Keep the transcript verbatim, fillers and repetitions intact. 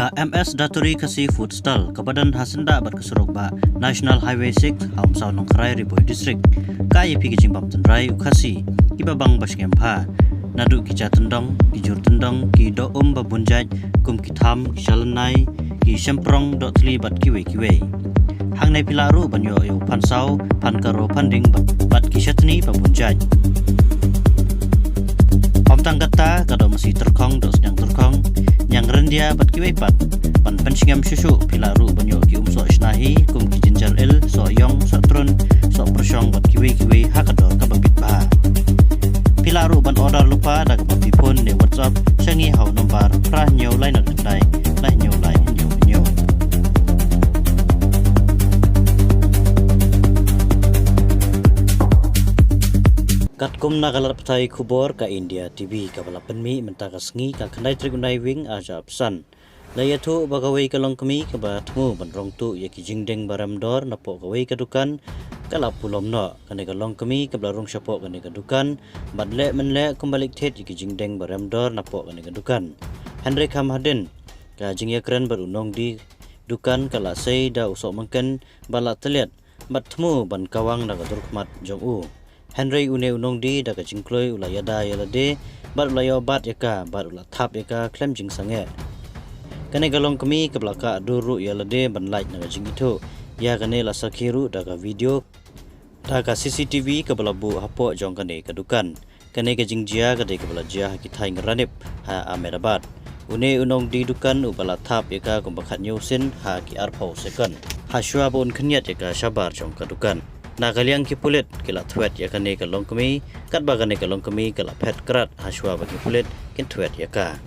Ka M S Daturi Khasi Food Stall, kaba don ha syndah bad ka surok ba National Highway six, ha Umsaw Nongkharai, Ri Bhoi District, ka ïa phi ka jingbam tynrai u Khasi kiba bang ba sngewbha. Naduh ki ja tyndong, ki jur tyndong, ki doh um ba bun jait, kum ki tham, ki shalynai, ki shemprong, dohthli bad kiwei kiwei. Hangne phi lah ruh ban ïoh ïa u phan saw, phan karo, phan ding bad, bad ki shatni ba bun jait. Ym tang katta, ka doh masi tyrkhong, doh sniang tyrkhong, ñiang ryndia bad kiwei pat. Ban pynsngem shuh shuh phi lah ruh ban ïoh ki um soh shna hi, kum ki ginger ale, soh ïong, soh trun, soh pyrshong bad kiwei kiwei ha ka dor kaba bit bha. Phi lah ruh ban order lypa da kaba phi phone ne WhatsApp sha ngi ha u nombar phra hynñiew lai nod khyndai, lai hynñiew lai hynñiew hynñiew. Katkum na ka lad pathai khubor ka India T V kaba la pynmih mynta ka sngi ka khyndai tarik u Naiwieng arhajar arphew san, la ïathuh ba kawei ka longkmie kaba thmu ban rong tuh ïa ki jingdeng ba rem dor napoh kawei ka dukan ka la pulom noh. Kane ka longkmie kaba la rung shapoh kane ka dukan bad leh mynleh kumba leit thied ïa ki jingdeng ba rem dor napoh kane ka dukan. Hynrei kham hadien, ka jingïakren bad u nongdie dukan ka la sei da u soh mynken ba la tylliat bad thmu ban kawang na ka dur khmat jong u. Hynrei une u nongdie da ka jingkloi u la ïada ïa lade bad u la ïoh bat ïa ka bad u la thap ïa ka khlem jingsangeh. Kane ka longkmie kaba la kah dur ruh ïa lade ban lait na ka jingithuh ïa kane la sakhi ruh da ka video da ka C C T V kaba la buh hapoh jong kane ka dukan. Kane ka jingjia ka dei kaba la jia ha ki thaiñ Ranip ha Ahmedabad. Une u nongdie dukan uba la thap ïa ka kumba khathynñiew sien ha ki arphew second, ha shuwa ba un khynñiat ïa ka shabar jong ka dukan. Na ka liang ki pulit ki la thwet ïa kane ka longkmie, katba kane ka longkmie ka la phet krat ha shuwa ba ki pulit kin thwet ïa ka.